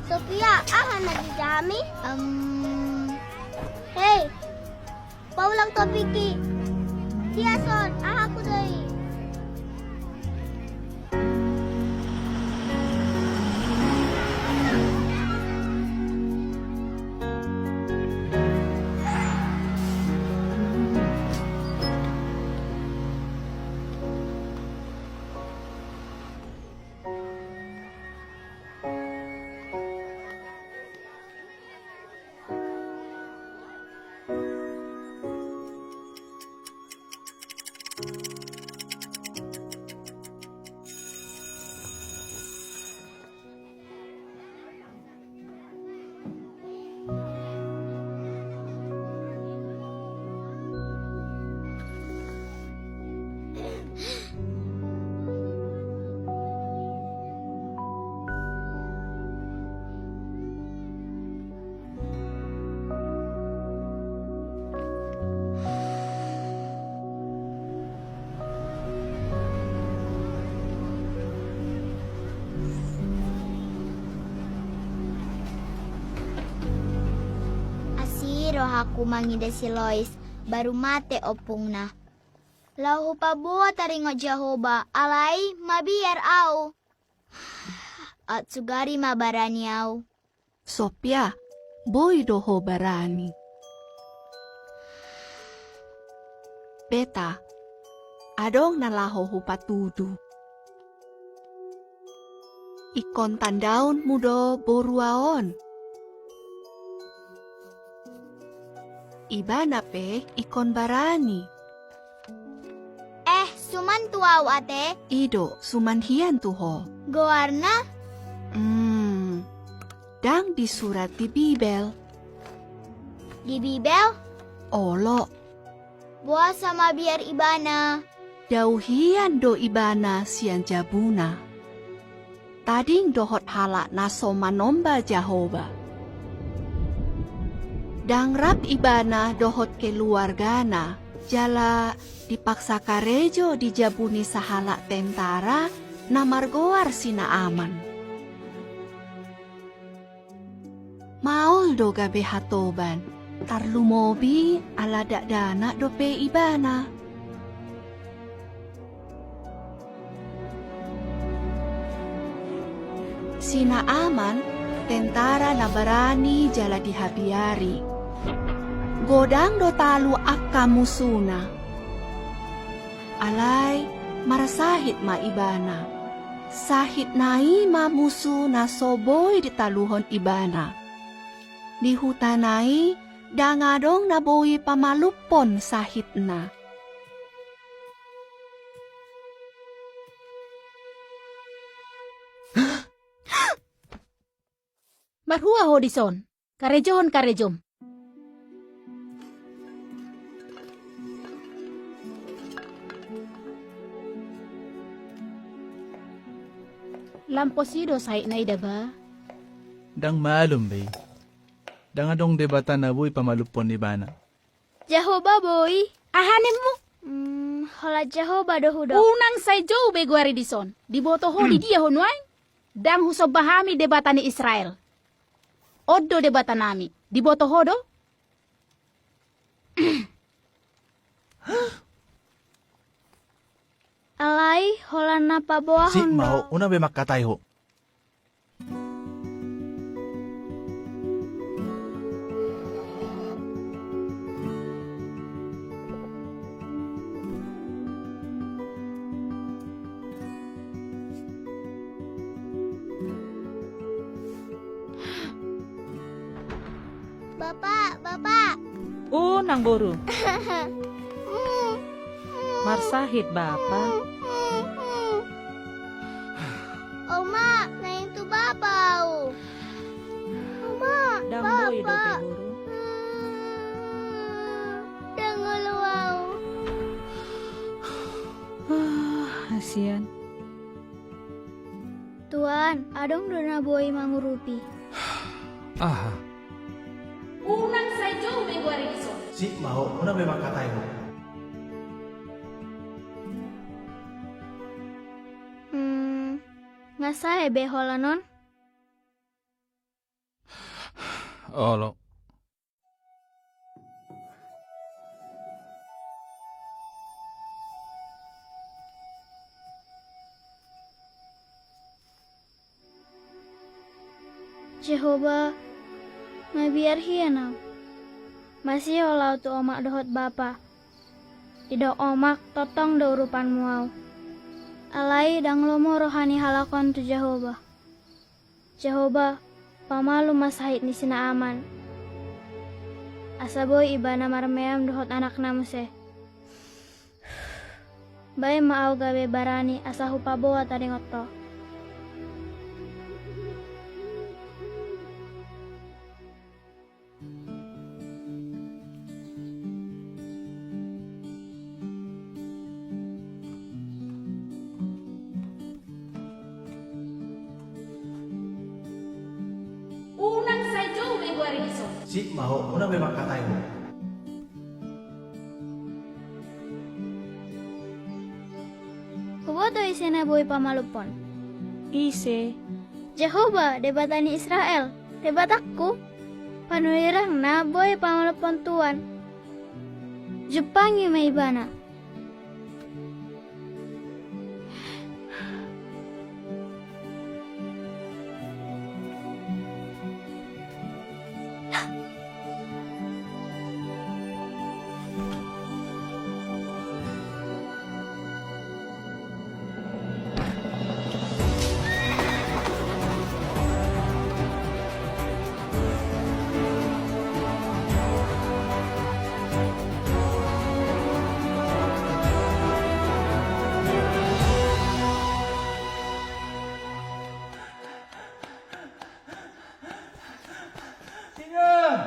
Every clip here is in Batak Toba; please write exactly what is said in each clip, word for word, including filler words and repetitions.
Sofia, aha na dijahami? Em. Hei, paulang topiki. Dia son, aha ku do i? Asi rohangku mangida si Lois, baru mate ompungna. Laho hupaboa taringot Jahowa, alai mabiar au. Aut sugari ma barani au. Sofia, boi do ho barani. Beta, adong na laho hupatudu. Ingkon tandaonmu do borua on. Ibana pe ingkon barani. Eh, suman tu au ate? I do, suman hian tu ho. Goarna? Hmm, ndang disurat di Bibel. Di Bibel? Olo. Boasa mabiar ibana? Dao hian do ibana sian jabuna. Tading dohot halak na so manomba Jahowa. Ndang rap ibana dohot keluargana, jala dipaksa karejo di jabu ni sahalak tentara na margoar si Naaman. Maol do gabe hatoban, tarlumobi ala dakdanak dope ibana. Si Naaman tentara na barani jala dihabiari. Godang do talu angka musuna. Alai marsahit ma ibana. Sahitna i ma musu na so boi ditaluhon ibana. Di hutana i ndang adong na boi pamalumhon sahitna. Marhua ho dison, karejohon karejom. Lam posi do sahitna i da ba? Ndang malum be i. Ndang adong debata na boi pamalumhon ibana. Jahowa boi. Aha ninmu? Hmm, holan Jahowa do hudok. Unang sai jou be goari dison. Diboto ho di dia ho nuaeng? Ndang husomba hami debata ni Israel. On do debatanami. Diboto ho do? Alai holan na paboahon do. Sip ma ho, unang be mangkatai ho. Bapa, bapa. O, nang boru. Marsahit bapa. Oma, naeng tu bapa au. Oma. Ndang boi dope, boru. Ndang olo au. Ah, hasian. Tuan, adong do na boi mangurupi. Aha? Unang sai jou be goari dison. Sip ma ho, unang be mangkatai ho. Hmm, nga sae be holan on? Olo. Jahowa, mabiar hian au. Masihol au tu omak dohot bapa. Didok omak tongtong do urupanmu au. Alai ndang lomo roha ni halak on tu Jahowa. Jahowa, pamalum ma sahit ni si Naaman, asa boi ibana marmeam dohot anakna muse. Baen ma au gabe barani asa hupaboa taringot ho. Unang sai jou be goari dison. Sip ma ho, unang be mangkatai ho. Huboto ise na boi pamalumhon? Ise? Jahowa, Debata ni Israel, Debatangku. Panurirang na boi pamalumhon Tuan. Jumpangi ma ibana. Inang!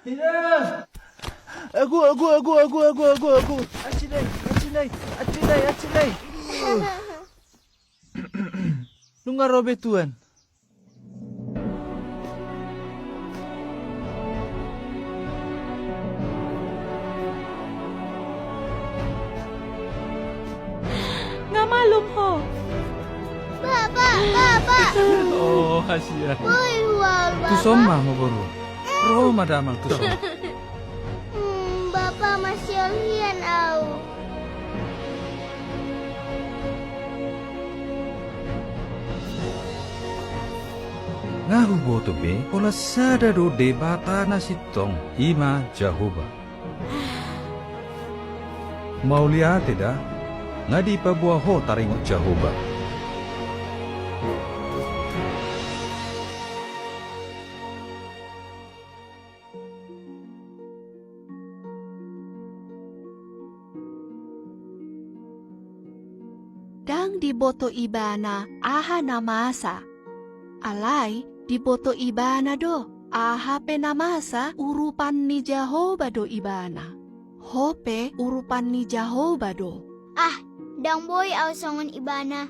Inang! Agu, agu, agu, agu, agu, agu, agu. Aci lai, aci lai, aci lai, aci lai. Nunga ro be Tuan. Nga malum ho. Bapa, bapa. Oh, hasian. Boi huaul, bapa. Tuson ma ho, boru. Ro ma damang tuson. Hmm, bapa, masihol hian au. Nga huboto be, pola sada do Debata na sintong, i ma Jahowa. Mauliate da, nga dipaboa ho taringot Jahowa. Ndang diboto ibana aha na masa. Alai diboto ibana do, aha pe na masa urupan ni Jahowa do ibana. Ho pe urupan ni Jahowa do. Ah, ndang boi au songon ibana.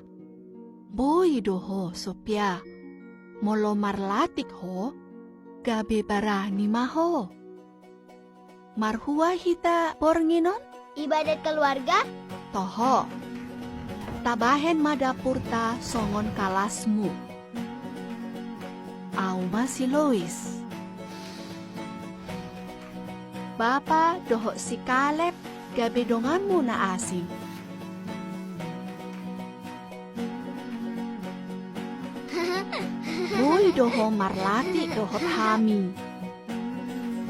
Boi do ho, Sopia. Molo marlatik ho, gabe barani ma ho. Marhua hita borngin on? Ibadat keluarga? Toho. Tabahen ma dapurta songon kalasmu. Au ma si Lois. Bapa dohot si Kaleb gabe donganmu na asing. Boi do ho marlatik dohot hami.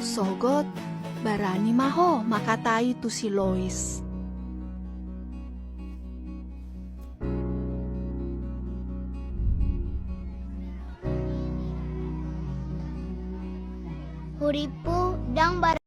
Sogot, barani ma ho mangkatai tu si Lois. Hurippu ndang bar-